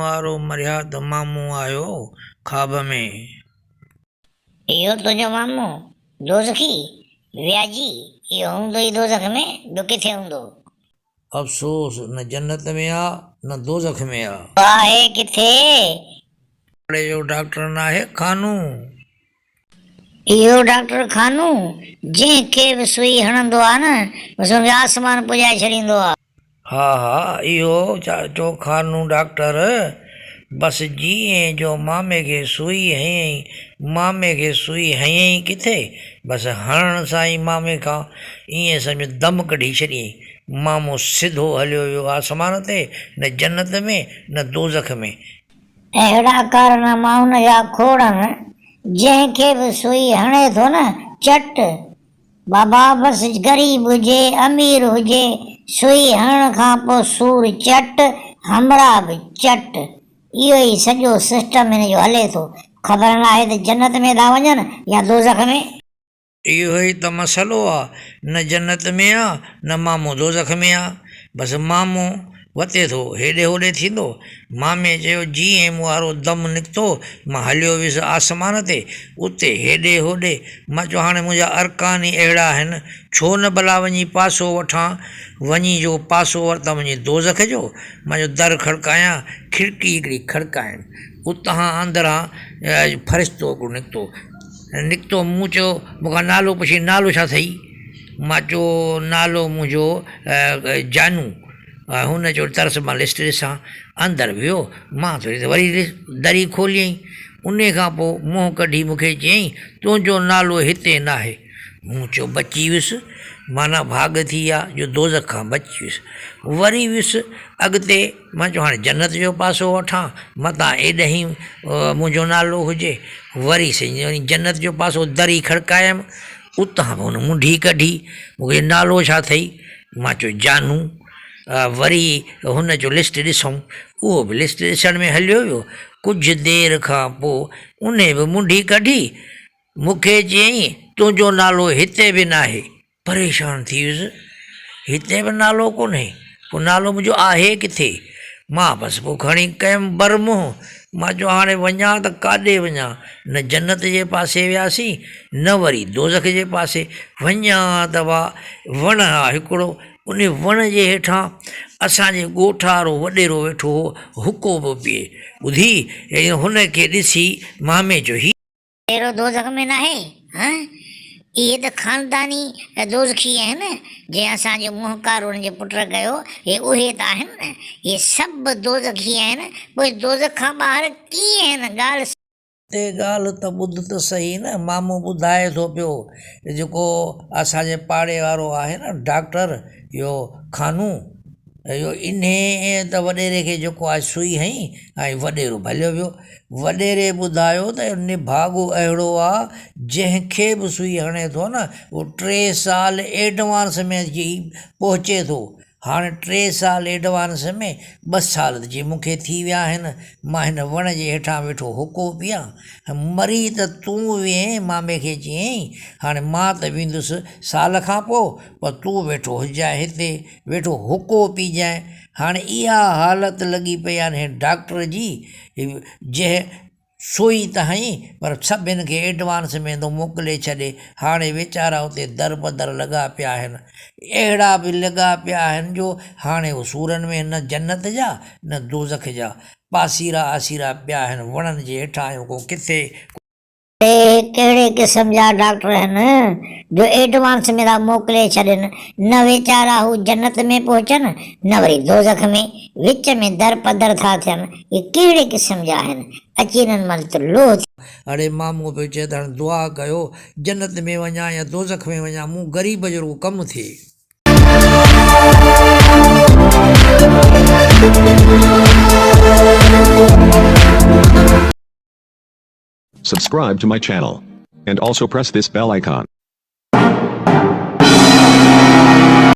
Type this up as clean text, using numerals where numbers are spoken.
وارو مرهيات مامو آيو خواب ۾. اهو تنهنجو مامو دوزخي، وياجي، اهو هوندو ئي دوزخ ۾، ٻيو ڪٿي هوندو؟ افسوس نه جنت ۾ آ نه دوزخ ۾ آ. آهي ڪٿي؟ پاڙي جو ڊاڪٽر ناهي خانو. اهو ڊاڪٽر خانو جنهن کي به سوئي هڻندو آ نه بس ان کي آسمان پڄائي ڇڏيندو آ. ها ها اهو چاچو خانو ڊاڪٽر بس جيئن جو مامي کي سوئي هنيائين مامي کي سوئي هنيائين ڪٿي بس هڻڻ سان ئي مامي کان ائين سمجهه دم ڪڍي ڇڏيائين مامو سڌو هليو ويو آسمان تي نه جنت ۾ نه دوزخ ۾. اهڙا ڪارناما ان جا کوڙ آهن جنهن کي به سوئي هڻي ٿو نه چٽ بابا بس غريب هجي امير هجي سوئي هڻڻ کان پوء سور چٽ همراهه به چٽ اهو ئي سڄو سسٽم هن جو هلي ٿو خبر ناهي ته جنت ۾ ٿا وڃن يا دوزخ ۾. اهو ئي ته مسئلو آ، نه جنت ۾ آ، نه مامو دوزخ ۾ آ. بس مامو وتي ٿو هيڏي هوڏي ٿيندو. مامي چيو، جيئن مون وارو دم نڪتو، مان هليو ويس آسمان تي، اتي هيڏي هوڏي. مان چيو، هاڻي منهنجا ارڪان ئي اهڙا آهن، ڇو نه ڀلا وڃي پاسو وٺان. وڃي جو پاسو ورتم وڃي دوزخ جو. مان چيو، در کڙڪايان، کڙڪي هڪڙي کڙڪايم. اتان اندران فرشتو هڪڙو نڪتو. نڪتو، مون چيو، مون کان نالو پڇيائين، نالو ڇا اٿئي؟ مان چيو، نالو منهنجو جانو. هن چيو، ترس مان لسٽ ڏسان. اندر ويو، مان ٿوري دير وري دري کوليائين. انهيء کان پوء منهن ڪڍي مون کي چيائين، تنهنجو نالو هتي ناهي. مون چيو، بچي ويس، معنيٰ ڀاڳ ٿي ويا جو دوزخ کان بچي ويس. وري ويس اڳتي. مان چيو هاڻي جنت جو پاسو وٺان، متان ايڏهين منهنجو نالو هجي. وري سائين جنت جو پاسو دري کڙڪايم، اتان به هن منڍي ڪڍي، مون کي نالو ڇا اٿئي؟ مان چيو جانو. وري هن چيو لسٽ ڏسون، اهو به لسٽ ڏسڻ ۾ هليو ويو. ڪجهه دير کان پوء انهي به منڍي ڪڍي، مون کي چيائين تنهنجو نالو هتي به ناهي. پريشان ٿي ويس، هتي به نالو ڪونهي، پوء نالو منهنجو آهي ڪٿي؟ مان بس پوء کڻي ڪيم بر منهن، مان چيو هاڻي وڃان ته ڪاڏي وڃان، نه جنت جي پاسي وياسين، نه وري دوزخ جي پاسي، وڃان ته وا وڻ آ هڪڙو، ان وڻ جي هيٺان اسان جي ڳوٺ وارو وڏيرو ويٺو هو، حقو پيو پيئي، ٻڌي هن کي ڏسي مامي چيو هي. اهڙو دوزخ ۾ ناهي؟ هه؟ اهي ته خانداني دوزخي آهن، جنهن اسان جو منهن ڪارو انهن جي پٽ ڪيو، هي اهي ته آهن نه؟ اهي سڀ دوزخي آهن، پوء دوزخ کان ٻاهر ڪيئن آهن؟ ڳالهه. تي ڳالهه ته ٻڌ ته سهي نه، مامو ٻڌائي ٿو پيو جيڪو اسان جي پاڙي وارو آهي نه ڊاڪٽر اهو خانو، اهو انهيء ته وڏيري کي جيڪو آهي سوئي هنئي ۽ وڏيرو ڀليو ويو. وڏيري ٻڌايو ته اهو نڀاڳو اهڙو آ، جنهن کي به سوئي هڻي ٿو نه، اهو ٽي سال ايڊوانس ۾ اچي پهچي ٿو. هاڻي ٽي سال ايڊوانس ۾ ٻه سال ته جي مون کي ٿي ويا آهن، مان هن وڻ جي هيٺان ويٺو حقو پيان. مري ته تون وئين، مامي کي چيائين، هاڻي مان ته ويندس سال کان پوء، پر تون ويٺو هججانء هتي. ويٺو حقو پيجانء. هاڻي اها حالت لڳي پئي آهي هن ڊاڪٽر جي، جنهن سوئي ته هنئي پر سڀن کي ايڊوانس ۾ ٿو موڪلي ڇڏي. هاڻي ويچارا اتي دربدر لڳا پيا آهن. اهڙا به لڳا پيا آهن جو هاڻي هو سورن ۾ نه جنت جا نه دوزخ جا پاسيرا آسيرا پيا آهن. وڻن جي هيٺان آيون ڪو ڪٿي ڪو. اهي ڪهڙي قسم جا ڊاڪٽر آهن جو ايڊوانس ۾ ٿا موڪلي ڇڏين، نه ويچارا هو جنت ۾ پهچن نه وري دوزخ ۾، وچ ۾ در پدر ٿا ٿين، اهي ڪهڙي قسم جا آهن، اچي انهن مان ته لوهه ٿي. اڙي مامو پيو چئي ته هاڻي دعا ڪيو جنت ۾ وڃان يا دوزخ ۾ وڃان مون غريب جو رڳو ڪم ٿئي. Subscribe to my channel. And also press this bell icon.